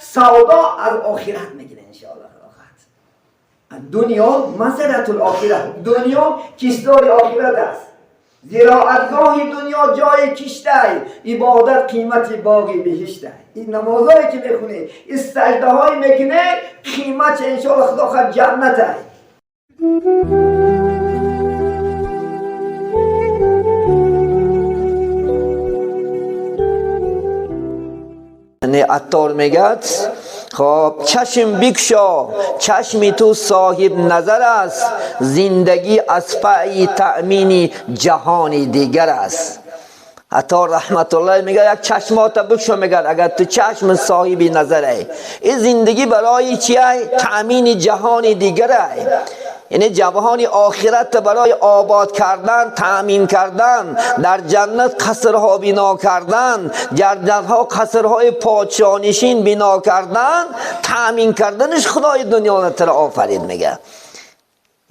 سودا از آخرت میگیره انشاءالله. دنیا مزرعة الاخره، دنیا کشتار آخرت است. زراعتگاه دنیا جای کشته، عبادت قیمت باغی بهشته. این نمازهایی که میخونه، این سجده هایی میکنه، قیمت انشاءالله خدا خواهد جنت است. عطار میگد خب چشم بکشا چشمی تو صاحب نظر است، زندگی از پای تأمین جهان دیگر است. عطار رحمت الله میگه یک چشمات بکشا، میگه اگر تو چشم صاحب نظره، این زندگی برای چیه؟ تأمین جهان دیگره، یعنی جهان آخرت برای آباد کردن، تأمین کردن، در جنت قصرها بنا کردن، در جنتها قصرهای پادشاهنشین بنا کردن، تأمین کردنش خدای دنیا را آفرید. میگه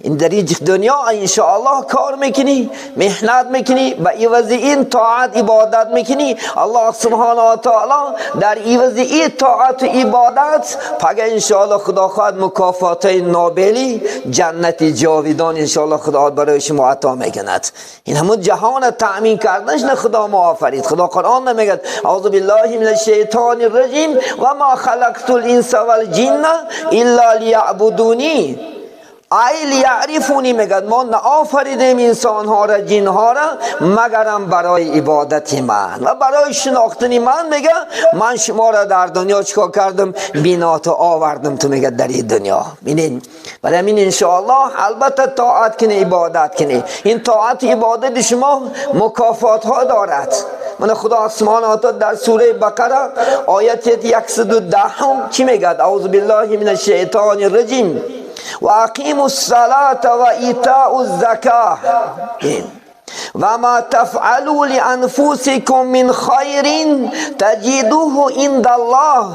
این در این دنیا انشاءالله کار میکنی، محنت میکنی، به عوض این طاعت عبادت میکنی، الله سبحانه و تعالی در عوض این طاعت و عبادت پگه انشاءالله خدا خواهد مکافات نابلی جنت جاویدان انشاءالله خدا برای شما عطا میکند. این همون جهان تأمین کردنش نه خدا ما آفرید. خدا قرآن نمیگه اعوذ بالله من الشیطان الرجیم و ما خلقت الانس والجن الا لیعبدونی ای لیعرفونی، میگد ما نآفریدیم انسان ها را جن ها را مگرم برای عبادت من و برای شناختن من. میگه من شما را در دنیا چیکار کردم؟ بینات آوردم تو میگه در این دنیا. ببینید برای همین انشاءالله البته طاعت کنی، عبادت کنی، این طاعت عبادت شما مکافات ها دارد. من خدا سبحانه و تعالی در سوره بقره آیت 110 چی میگه؟ اعوذ بالله من الشیطان الرجیم و اقیموا الصلاة و ایتاء الزکاة و ما تفعلوا لانفسکم من خیر تجدوه عند الله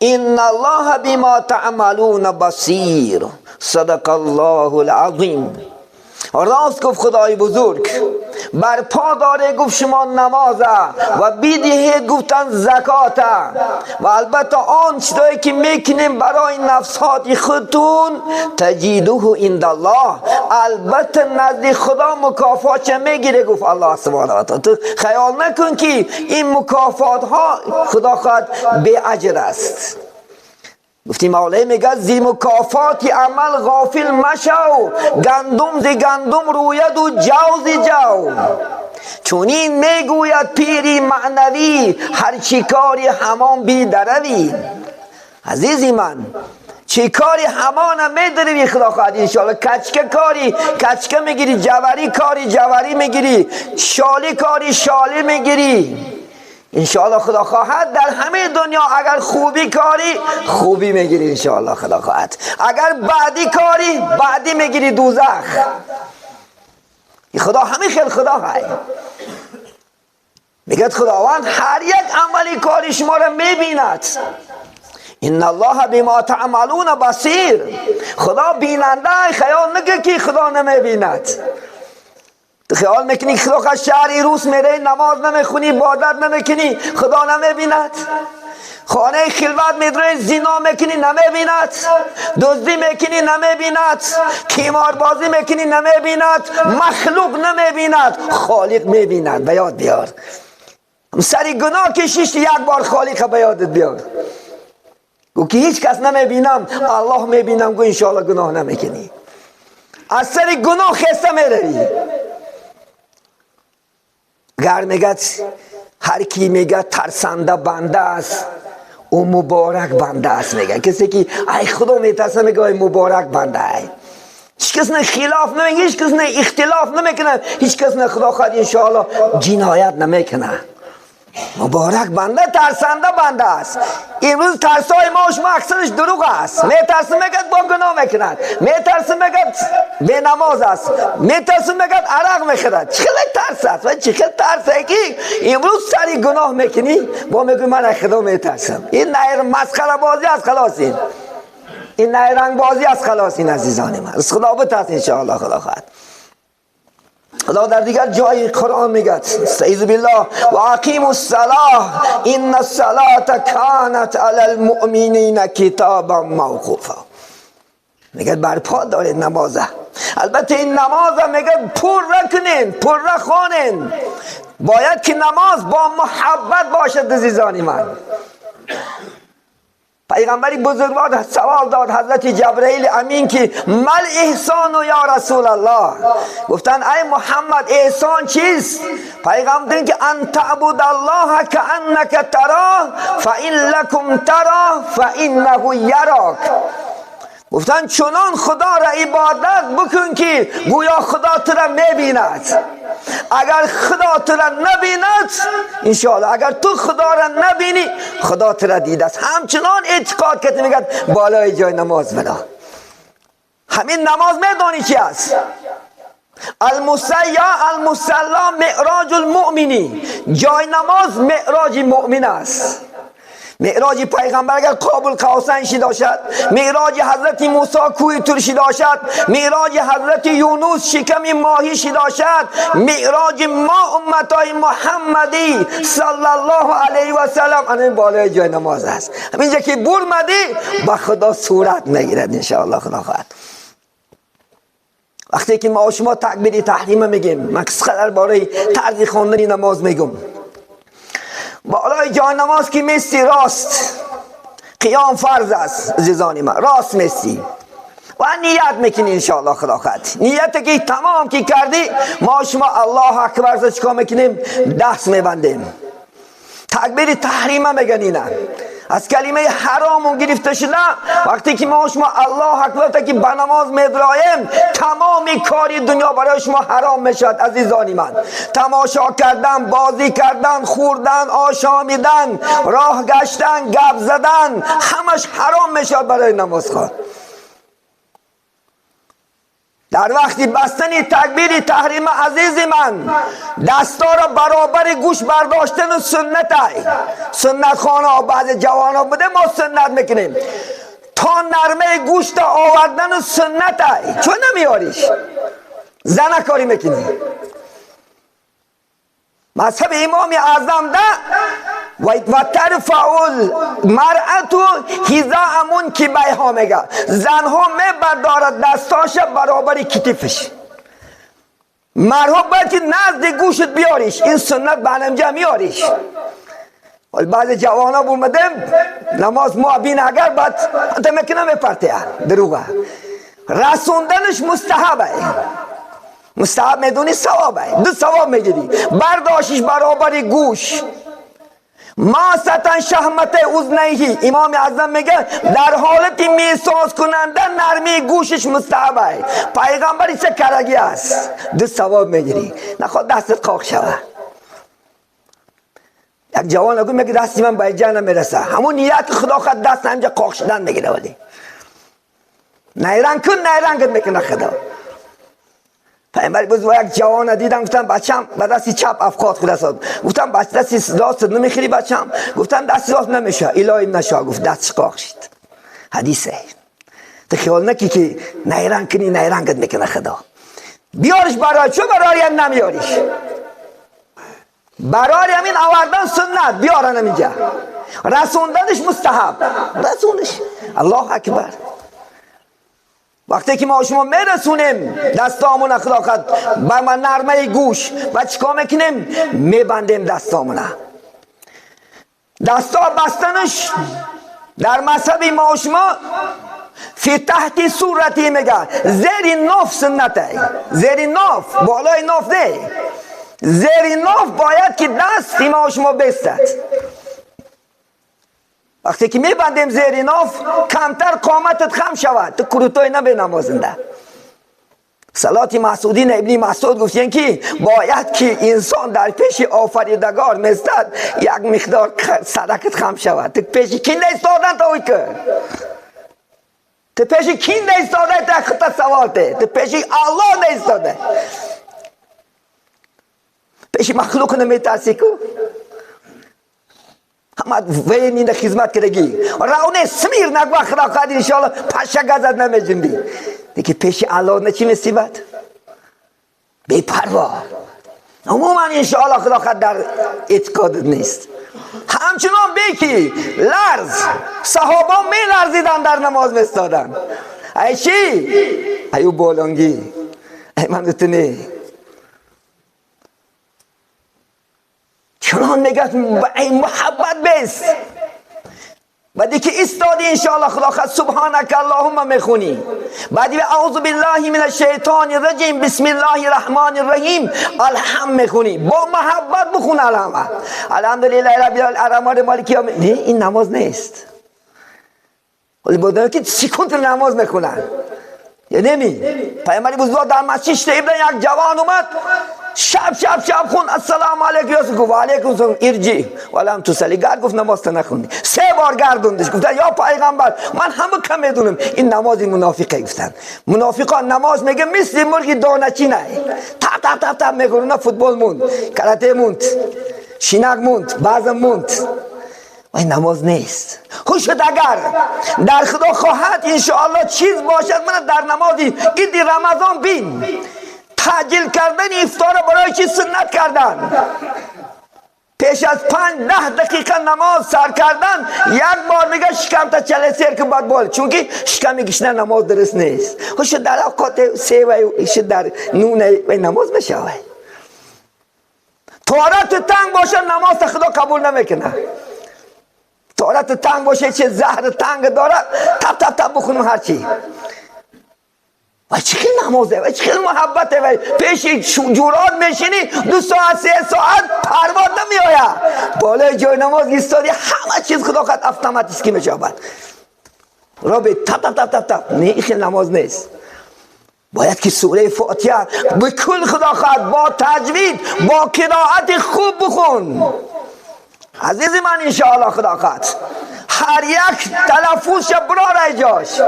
ان الله بما تعملون بصیر. صدق الله العظیم. راست گفت خدای بزرگ، بر پا داره گفت شما نمازه و بدهید گفتن زکاته و البته آن چیزایی که میکنیم برای نفسات خودتون تجیدوه عند الله، البته نزد خدا مکافات چه میگیره گفت الله سبحانه و تعالی. تو خیال نکن که این مکافات ها خدا خواهد بی اجر است. گفتیم مولای میگه زی مکافات عمل غافل مشو، گندم زی گندم روید و جو زی جو. چونین میگوید پیری معنوی، هر چی کاری همان بی دروی. عزیزی من چی کاری همان میدروی خدا خواهد انشاءالله. کچکه کاری کچکه میگیری، جوری کاری جوری میگیری، شالی کاری شالی میگیری انشاءالله خدا خواهد. در همه دنیا اگر خوبی کاری خوبی میگیری انشاءالله خدا خواهد، اگر بعدی کاری بعدی میگیری دوزخ. خدا همه خیلی خدا های میگه خداوند هر یک عملی کاری شما را میبیند. ان الله بما تعملون بصیر. خدا بیننده، خیال نگه که خدا نمیبیند. تو خیال میکنی خدا شهری روس میره نماز نمیخونی عبادت نمیکنی خدا نمیبیند؟ خانه خلوت میدره زنا میکنی نمیبیند، دزدی میکنی نمیبیند، قمار بازی میکنی نمیبیند، مخلوق نمیبیند، خالق میبیند. به یاد بیار سری گناه کشیش یک بار خالق به یادت بیار. گو که هیچ کس نمیبینم الله میبینم، گو انشاءالله گناه نمیکنی. از سری گناه خسته میروی. گر میگه هر کی میگه ترسنده بنده است او مبارک بنده است. میگه کسی که ای خدا میترسه میگه ای مبارک بنده ای. هیچ کس نه خلاف نمیگه، هیچ کس نه اختلاف نمیکنه، هیچ کس نه خدا خواهد انشاءالله جنایت نمیکنه. مبارک بنده ترسنده بنده است. امروز ترسای ما و شما اکثرش دروغ است. میترسه میگه با گناه میکند، میترسه میگه بی نماز است، میترسه میگه عرق میخورد. چه ترس است و چه ترسه که امروز سری گناه میکنی با میگی من از خدا میترسم. این نیر مسخره بازی است خلاص، این نیرنگ بازی است خلاص. این عزیزان من از خدا بترس انشاءالله خدا خواهد. خدا در دیگر جای قرآن میگه استعیذ بالله و اقیموا الصلاه ان الصلاه كانت علی المؤمنین کتابا موقوفا. میگه برپا داره نمازه. البته این نماز میگه پر کنین، پر خوانین. باید که نماز با محبت باشد عزیزان من. پیغمبری بزرگوار سوال داد حضرت جبرئیل امین که مل احسان یا رسول الله؟ گفتن ای محمد احسان چیست؟ پیغمبر که ان تعبد الله كأنك تراه فإن لكم تراه فإنه یراک. گفتن چنان خدا را عبادت بکن که گویا خدا تو را میبیند. اگر خدا تو را نبیند انشاءالله، اگر تو خدا را نبینی خدا تو را دیده است. همچنان اعتقاد که میگه بالای جای نماز بلا. همین نماز میدانی چی است؟ المصیا المصلا معراج المؤمنی. جای نماز معراج مؤمن است. معراج پیغمبر اگر قابل قوسین شی داشد، معراج حضرت موسی کوه طور شی داشد، معراج حضرت یونس شکم ماهی شی داشد، معراج ما امتای محمدی صلی الله علیه و سلم این بالای جای نماز است. همینجا که برمدی با خدا صورت میگیرد انشاءالله خدا خواهد. وقتی که ما شما تکبیر تحریم میگیم، من قصه درباره طرز خواندن نماز میگم. بالای جای نماز که میستی راست، قیام فرض است عزیزان من، راست میستی و نیت میکنی انشاءالله خدا خواهد. نیت که تمام که کردی ما شما الله اکبر چیکار میکنیم؟ دست میبندیم. تکبیر تحریم میگن اینه، از کلمه حرام گرفته شده. وقتی که ما شما الله اکبر که به نماز میدرایم تمام کاری دنیا برای شما حرام میشد عزیزان من. تماشا کردن، بازی کردن، خوردن، آشامیدن، راه گشتن، گپ زدن، همش حرام میشد برای نمازخوان. در وقتی بستن تکبیر تحریم عزیز من، دستا را برابر گوش برداشتن سنت ای. سنت خانه ها بعض جوان ها بوده ما سنت میکنیم. تا نرمه گوشت آوردن سنت ای، چون نمیاریش زنه کاری میکنی. مذهب امام اعظم ده و ترفع المرأة حذاء منکبیها میگه زنها میبردارد دستاش برابر کتفش، مردها باید که نزد گوشت بیاریش. این سنت به همجا میاریش. بعض جوان ها بومدم نماز ما بین اگر باید انت میکنه میپرته دروغه. رسوندنش مستحبه. مستحب میدونی ثوابه، دو ثواب میگیری. برداشتش برابر گوش، ما ستن شحمت اذنیه. امام اعظم میگه در حالت میساز کننده نرمی گوشش مستحبه. پیغمبری چه کرگی است، دو ثواب میگیری. نخواد دستت قاق شوه. یک جوان اگه میگه دستی من به اینجا نمیرسه، همون نیت خدا خود دست همینجا قاق شدن میگیره. ولی نیرنگ کن، نیرنگت میکنه خدا. پیامبر بزرگ یک جوان دیدم، گفتم بچم به دست چپ افقات خود است. گفتم بچه دست راست نمیخوری بچم؟ گفتم دست راست نمیشه، الهی نشه. گفت دست قاق شد. حدیثه. تو خیال نکی که نیرنگ کنی نیرنگت میکنه خدا. بیارش برای چون برای هم نمیاریش. برای همین آوردن سنت، بیارن اینجا. رسوندنش مستحب، رسونش. الله اکبر. وقتی که ما شما میرسونیم دستامون اخلاقت به من نرمه گوش و چیکار میکنیم؟ میبندیم دستامون. دستا بستنش در مذهب ما شما فی تحت صورتی میگه زیر ناف سنته. زیر ناف، بالای ناف نه، زیر ناف باید که دست ما شما بستد. وقتی که میبندیم زیر ناف کمتر قامتت خم شود، تو کروتای نبی نمازنده. صلات مسعودین ابن مسعود گفتین که باید که انسان در پیش آفریدگار میستد یک مقدار سرکت خم شود. تو پیش کی ایستادن تا اوی که تو پیش کی ایستاده تا خطا سوال ده. تو پیش الله ایستاده، پیش مخلوق نمیترسی کو. همه وینی خدمت کردگی راونه سمیر نگو خدا قادر انشاءالله پشه گزد نمیجنبی. دیگه پیش الله نه چی مصیبت. بپروا عموما انشاءالله خدا خد در اعتقادت نیست. همچنان بکی لرز، صحابه می لرزیدن در نماز میستادن. ای چی؟ ایو بالانگی، ای من تو چنان میگه ای محبت بیست. بعدی که استادی انشاءالله خدا خد سبحانک اللهم میخونی، بعدی اعوذ بالله من الشیطان الرجیم بسم الله الرحمن الرحیم الحمد میخونی، با محبت بخون الحمد، الحمدلله رب العالمین مالک یوم. نه این نماز نیست. ولی بودن که سکوت نماز میخونن یا نمی. پیامبر بزرگ در مسجد شده یک جوان اومد شب شب شب خون السلام علیکم، یاسو گفت علیکم السلام، ارجی ولم تصلی، گرد گفت نماز نخوندی. سه بار گردوندش، گفت یا پیغمبر من همه کم میدونم این نماز منافقه. گفتن منافقان نماز میگه مثل مرغ دانه چینه، تپ تپ تپ تپ میگه، فوتبال موند، کاراته موند، شینک موند، بازم موند. این نماز نیست. خوش اگر در خدا خواهد انشاءالله چیز باشد من در نمازی ایدی رمضان بین تعجیل کردن افطار برای چی سنت کردن، پیش از 5-10 دقیقه نماز سر کردن یک بار میگه شکم تا چله سیر که باید بال، چون که شکم گشنه نماز درست نیست. خوش در اوقات سه و در نون و نماز میشه. طهارت تنگ باشه نماز خدا قبول نمیکنه. طهارت تنگ باشه چه زهر تنگ داره تپ تپ تپ بخونم هرچی. و چه خیلی نمازه و چه خیلی محبته و پیش جورات میشینی 2 ساعت 3 ساعت پرواز نمیآید. بالای جای نماز ایستادی همه چیز خدا خد اتوماتیکی میشه. رابط تپ تپ تپ تپ تپ. نه این خیلی نماز نیست. باید که سوره فاتحه به کل خدا خد با تجوید با قرائت خوب بخون عزیز من انشاءالله خدا خد. هر یک تلفظش براره جاش.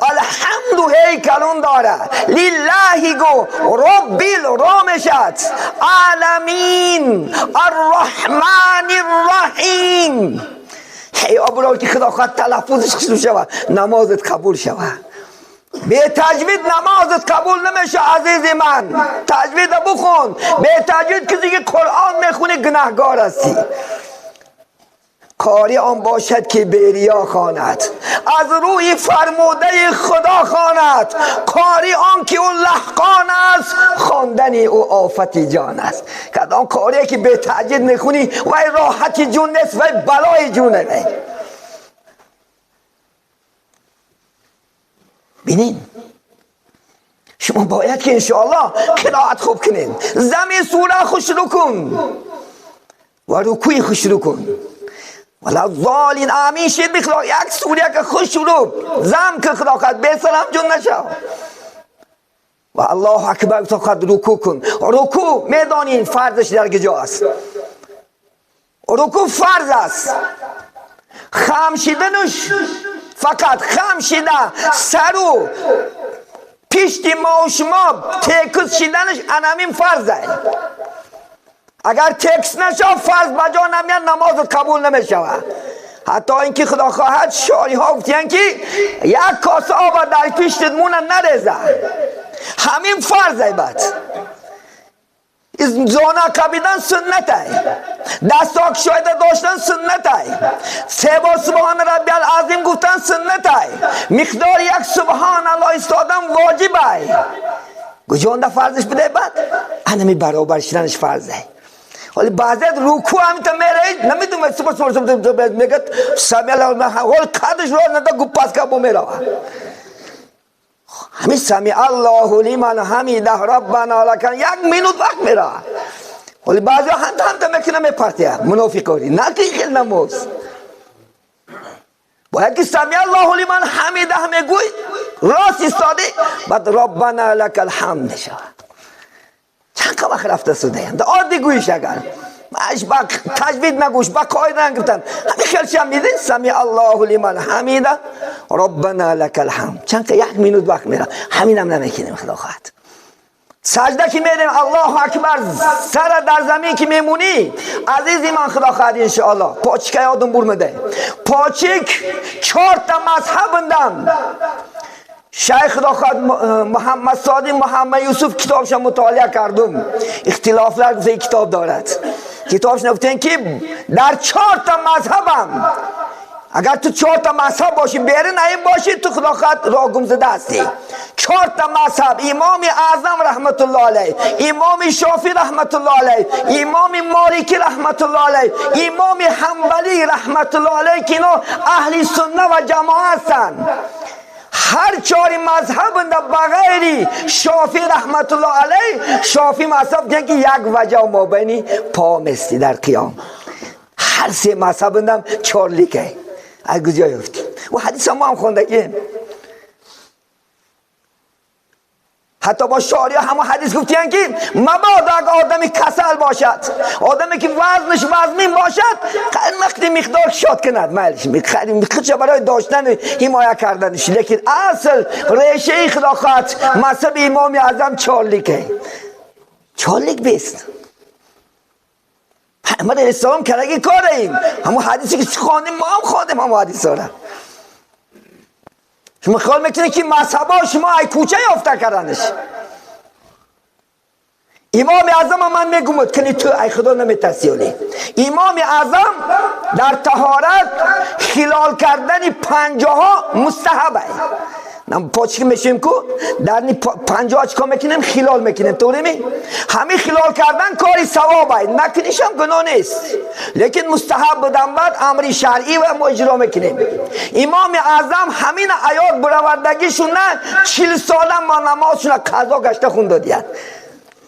الحمد هیکلون داره، لله گو، رب الرامشت، عالمین، الرحمن الرحیم. هی آبرو که خدا خواهد تلفظش خوش شود نمازت قبول شود. به تجوید نمازت قبول نمیشه عزیز من. تجوید بخون. به تجوید کسی که قرآن میخونه گناهگار هستی. کاری آن باشد که به ریا خواند، از روی فرموده خدا خواند. کاری آن که او لحقان است، خواندن او آفت جان است. کدام کاری که به تجوید میخونی وای راحت جون نیست، وای بلای جونه. بینین شما باید که انشاءالله قرائت خوب کنین، زمین سوره خوش رو کن و رکوع خوش رو کن. ولا ضالین آمین شید بخلا یک سوره که خوش رو زم که خدا قد به سلام جون نشو و الله اکبر تا قد رکوع کن. رکوع میدانین فرضش در کجا است؟ رکوع فرض است. خم شدنش فقط خم شده سرو پشت ما و شما تکس شدنش انامین فرضه. اگر تکس نشه فرض بجا نمیاد نماز قبول نمیشه. حتی اینکه خدا خواهد شاری ها گفتن که یک کاسه آب در پشتت مونه نریزه، همین فرضه. بعد زانه قبیدن سنته، دستا کشایده داشتن سنته، 3 بار سبحان ربی العظیم گفتن سنته، مقدار یک سبحان الله ایستادن واجبه. کجا فرضش بده؟ بعد انمی برابر شدنش فرضه. ولی بعضی رکوع هم تا میره نمیدونم سبحان سبحان سبحان میگه سمی الله حال قدش رو ندا گو پاس کا میره. همین سمی الله لمن حمیده ربنا لک یک منوت وقت میره. ولی بعضی هم تا میکنه میپرتیه منافقانی نه که خیلی نماز. باید که سمی الله لمن حمیده میگوی راست ایستادی بعد ربنا لک الحمد میشه. چند وقت رفته سوده ده عادی گویش اگر ماش با تجوید نگوش با قاعده نگفتن همین خیلی هم میده سمی الله لمن حمیده ربنا لک الحمد. چند یک منوت وقت میره همینم نمیکنیم خدا خواهد. سجده که میریم الله اکبر سر در زمین که میمونی عزیزی من خدا خواهد انشاءالله پاچیک یادم برمده. پاچیک 4 تا مذهبندم شیخ خدا محمد صادق محمد یوسف کتابش مطالعه کردم، اختلاف گفته کتاب دارد، کتابش نگفتن که در 4 تا مذهبم اگر تو 4 تا مذهب باشی بیرون این باشی تو خدا خواهد راه گم زده هستی. 4 تا مذهب، امام اعظم رحمت الله علیه، امام شافعی رحمت الله علیه، امام مالکی رحمت الله علیه، امام حنبلی رحمت الله علیه که اینا اهل سنت و جماعت هستند. هر 4 مذهب بغیری شافعی رحمت الله علیه، شافعی مذهب دیگه که یک وجه مابینی پا مستی در قیام. هر 3 مذهب اندم 4 لیکه از کجا یافتی؟ و حدیث ما هم خوندگیم، حتی با شارع همه حدیث گفتین که مبادا اگر آدمی کسل باشد، آدمی که وزنش وزنین باشد، مقدار مقدار شاد کند، مالش خودش برای داشتن حمایت کردنش. لیکن اصل ریشه خدا خواهد مذهب امام اعظم 4 لیکه، 4 لیک بیست. پیامبر علیه السلام کرگی کاریم، همون حدیثی که خواندیم ما هم خواندیم همون حدیث را. شما خیال میکنید که مذهبا شما ای کوچه یافته کردنش. امام اعظم من میگم کنی تو ای خدا نمیترسی. امام اعظم در طهارت خلال کردن پنجه ها مستحبه. پاچ میشیم کو در پنجه ها چیکار میکنیم؟ خلال میکنیم، طوری می؟ همین خلال کردن کاری ثوابه، نکنیش هم گناه نیست، لیکن مستحب بودن بعد امر شرعی و ما اجرا میکنیم. امام اعظم همین آیات براوردگیشون نه 40 ساله ما نمازشون قضا گشته خون دادیان.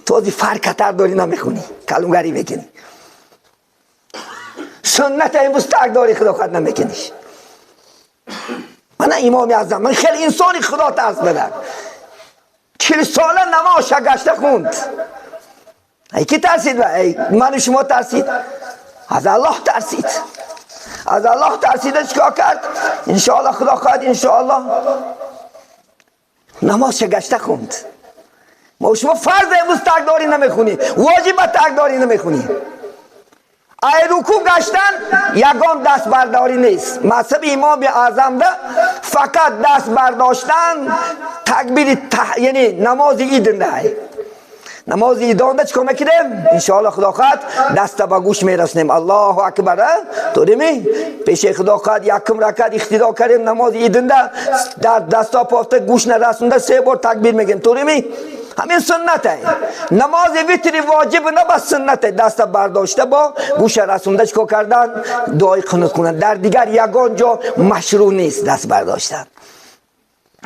تو از فرق خطر داری نمیخونی، کلونگری میکنی، سنت امروز ترک داری، خدا خود نمیکنیش. من امام اعظم، من خیلی انسانی خدا ترس بدم، 40 ساله نماز گشته خوند. ای کی ترسید؟ ای من شما ترسید؟ از الله ترسید. از الله ترسیده چیکار کرد؟ انشاءالله خدا خواهد انشاءالله نماز گشته خوند. ما شما فرض امروز ترک داری نمیخونی، واجب ترک داری نمیخونی. ای رکوع گشتن یگان دست برداری نیست. مذهب امام اعظم ده فقط دست برداشتن تکبیر یعنی نماز عید نه. نماز عید ده چیکار میکنیم؟ انشاءالله خدا خواهد دست به گوش میرسونیم، الله اکبر. تو می پیش خدا خواهد یکم رکعت اقتدا کردیم نماز عید ده، در دستا پافته گوش نرسونده 3 بار تکبیر میگیم. تو می همین سنته. نماز ویتری واجب نه، بس سنته. دست برداشته با گوش رسونده چیکار کردن؟ دعای قنوت کنن. در دیگر یگان جا مشروع نیست دست برداشتن.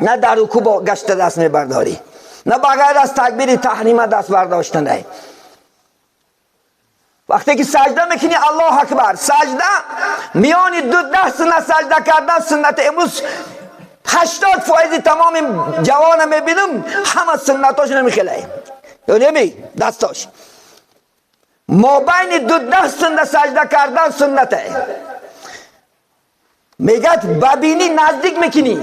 نه در رکوع با گشت دست میبرداری، نه بغیر از تکبیر تحریم دست برداشتن. نه وقتی که سجده میکنی الله اکبر، سجده میان دو دست نه سجده کردن سنت. امروز 80% تمام جوان میبینم همه سنتاش نمیخله، یا نمی دستاش ما بین دو دست سجده کردن سنته. میگه ببینی نزدیک میکنی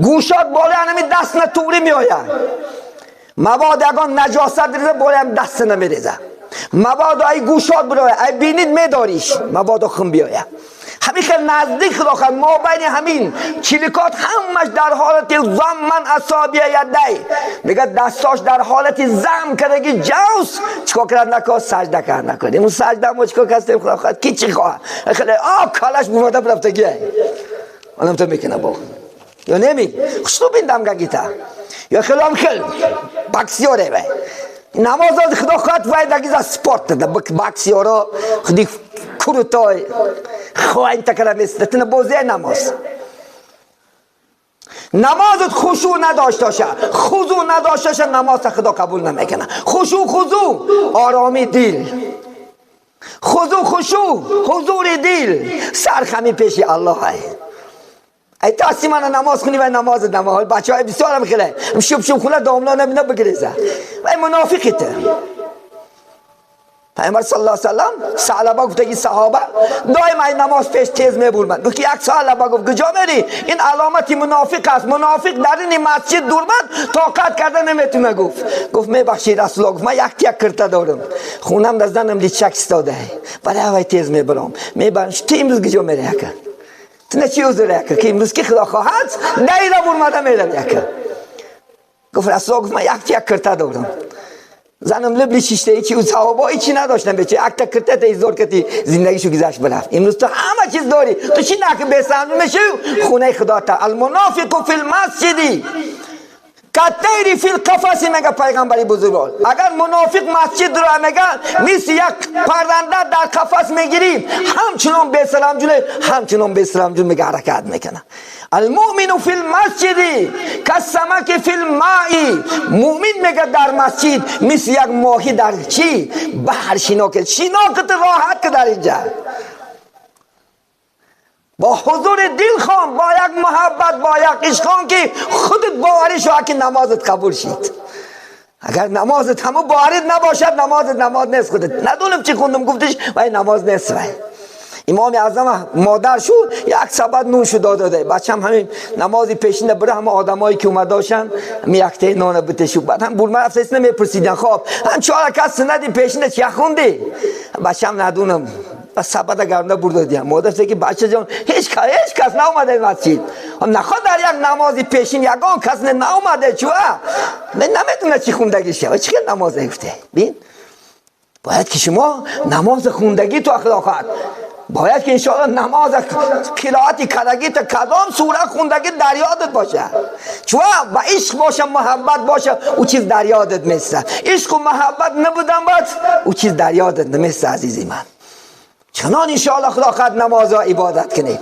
گوشات بالای همی دست نه توری میآید، مبادا اگه نجاست ریزه بالای هم دست نمیریزه، مبادا ای گوشات برای ای بینید میداریش، مبادا خون بیاید. همین خیلی نزدیک خدا خواهد ما بین همین چلیکات همش در حالت زم من اصابیه یدی، میگه دستاش در حالت زم کردگی جوز چیکار کرد نکن، سجده کرد نکن. اون سجده ما چیکار کردیم؟ خدا خواهد کی چی خواه خیلی آ کالش بوده رفتگیه اونم تو میکنه با یا نمی خوشتو بیندم گگیتا یا خیلی هم خیلی باکسیوره بی نماز خدا خواهد وای دگیز از سپورت ده باکسیورو خودی کروتای خواهیم تکرم است تنه بوزه نماز. نمازت خشوع نداشته باشه، خضوع نداشته باشه، نماز خدا قبول نمیکنه. خشوع خضوع آرامی دل، خضوع خشوع حضور دل، سرخمی پیش الله های. ای تاسی من نماز خونی و نماز نماز بچه های بسیار هم خیلی شب شب خونه داملا نمیده بگریزه و ای منافقی ته. پیامبر صلی الله علیه و سلم ثعلبه گفت که صحابه دائم ای نماز پیش تیز میبرمند. گفت یک ثعلبه گفت کجا میری؟ این علامت منافق است. منافق در این مسجد دورمند طاقت کرده نمیتونه. گفت میبخشید رسول الله، گفت من یک تیک کرته دارم، خونم در زنم لیچک استاده، برای هوای تیز میبرم میبرم. تو امروز کجا میری؟ تو نه چی عذر که امروز که خدا خواهد دیره برمده میرم. یک گفت رسول گفت من یک کرته دارم، زنم لبلی شیشته چی و صحابه چی نداشتن بچه، یک تا کرته تی زور کتی زندگیشو گذشت برفت. امروز تو همه چیز داری، تو چی نکه به میشی خونه خدا تا. المنافق فی المسجد کالطیر فی القفس، میگه پیغمبری بزرگوار. اگر منافق مسجد رو میگه مثل یک پرنده در قفس میگیری، همچنان به سلام جونه، همچنان به سلام جون میگه حرکت میکنه. المؤمن فی المسجد کالسمک فی الماء، مؤمن میگه در مسجد مثل یک ماهی در چی؟ بحر شنا کرد، شنا کرد راحت که در اینجا با حضور دل خان، با یک محبت، با یک عشق خان که خودت باوری شو که نمازت قبول شید. اگر نمازت همو باورت نباشد، نمازت نماز نیست. خودت ندونم چی خوندم گفتش وای نماز نیست. وای امام اعظم مادر شو یک سبد نون شو داده، بچم همین نمازی پیشین بره، همه آدمایی که اومده باشن میکته نان بتشو. بعد هم بورمه رفت نمیپرسیدن، خب هم چهار کس ندی پیشین چی خوندی؟ بچم ندونم، بس سبد گرمده برده دیم. مادر که بچه جان هیچ کس ناومده مسجد، نخواد در یک نمازی پیشین یگان کس ناومده، چوه من نمیدونه چی خوندگیشه، چی نماز گفته. ببین باید که شما نماز خوندگی تو اخلاقات، باید که انشاءالله نماز قرائت کردگی تا کدام سوره خوندگی در یادت باشه، چون با عشق باشه، محبت باشه، او چیز در یادت میسته. عشق و محبت نبودن باید او چیز در یادت نمیسته عزیزی من. چنان انشاءالله خدا خواهد نماز را عبادت کنی،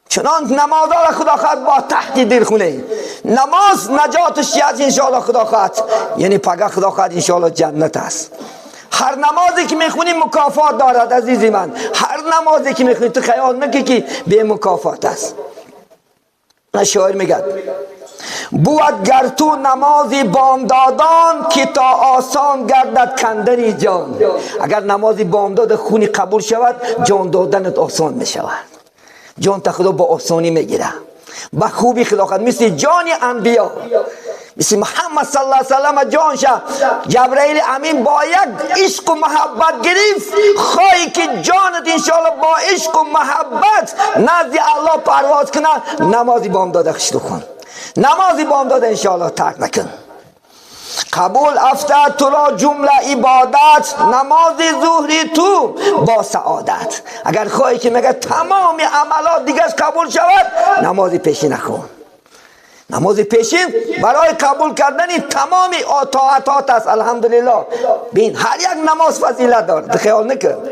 چنان نماز را خدا خواهد با تحت دل خونه، نماز نجاتش از انشاءالله خدا خواهد، یعنی پگه خدا خواهد انشاءالله جنت است. هر نمازی که میخونی مکافات دارد عزیزی من، هر نمازی که میخونی تو خیال نکی که به مکافات است. شاعر میگه بود گر تو نمازی بامدادان که تا آسان گردد کندنی جان. اگر نمازی بامداد خونی قبول شود، جان دادنت آسان میشود، جان تا خدا با آسانی میگیره، با خوبی خدا، مثل جان انبیا، مثل محمد صلی الله علیه وسلم جان شد جبرائیل امین با یک عشق و محبت گرفت. خواهی که جانت انشاءالله با عشق و محبت نزد الله پرواز کنه، نمازی بامداد خشتو خون، نمازی بامداد انشاءالله ترک نکن. قبول افتد تو را جمله عبادت، نماز ظهری تو با سعادت. اگر خواهی که میگه تمام عملات دیگرش قبول شود، نماز پیشین نخون. نماز پیشین برای قبول کردن تمام طاعتات است. الحمدلله بین هر یک نماز فضیلت دارد، خیال نکن.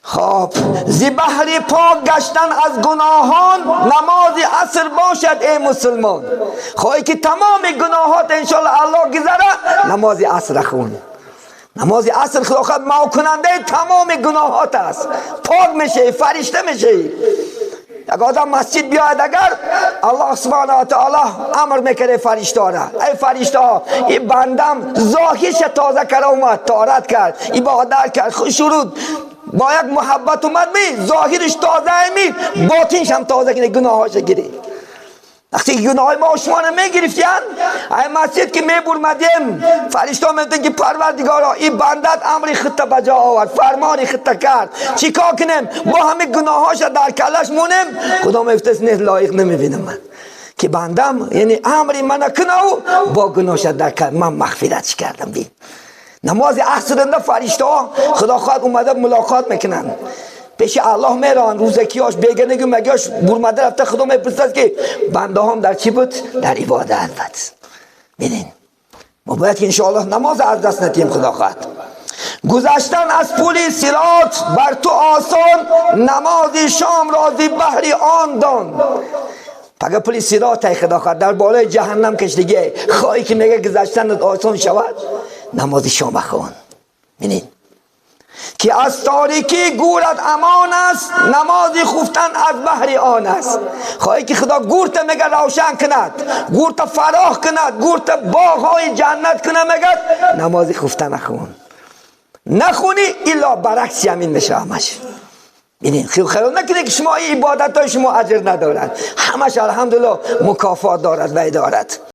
خب زی بحر پاک گشتن از گناهان، نماز عصر باشد ای مسلمان. خواهی که تمام گناهات انشاءالله الله گذره، نماز عصر خون. نماز عصر خدا خود محو کننده تمام گناهات است، پاک میشه، فرشته میشه. اگر آدم مسجد بیاید، اگر الله سبحانه و تعالی امر میکنه فرشته را، ای فرشته ها این بندم ظاهرش تازه کرد، اومد طهارت کرد، عبادت کرد، شروع با یک محبت اومد، می ظاهرش تازه می باطنش هم تازه کنه، گناهاش گیری. وقتی گناه ما شما رو میگرفتین، ای مسجد که میبرمدیم، فرشته ها میگفتن که پروردگارا این بندت امر خودت به جا آورد، فرمان خودت کرد، چیکار کنیم؟ با همه گناهاش در کلش مونیم. خدا میگفت نه، لایق نمیبینم من که بندم، یعنی امر من کنه و با گناهش در کل من مغفرتش کردم. بین نماز عصر فرشته ها خدا خواهد اومده ملاقات میکنن، پیش الله میرن، روزکیاش بیگنگی مگیاش برمده رفته، خدا میپرسد که بنده هم در چی بود؟ در عبادت بود. ببینین ما باید که انشاءالله نماز از دست ندیم. خدا خواهد گذشتن از پول صراط بر تو آسان، نماز شام را ز بهر آن دان. اگر پول صراط خدا خواهد در بالای جهنم کشیدگی، خواهی که میگه گذشتن آسان شود، نماز شام بخوان. ببینین که از تاریکی گورت امان است، نماز خفتن از بهر آن است. خواهی که خدا گورت میگه روشن کند، گورت فراخ کند، گورت باغهای جنت کند، میگه نماز خفتن نخون. نخونی الا برعکس همین میشه همش. ببینین خیال نکنید که شما عبادت های شما اجر ندارد، همش الحمدلله مکافات دارد و دارد.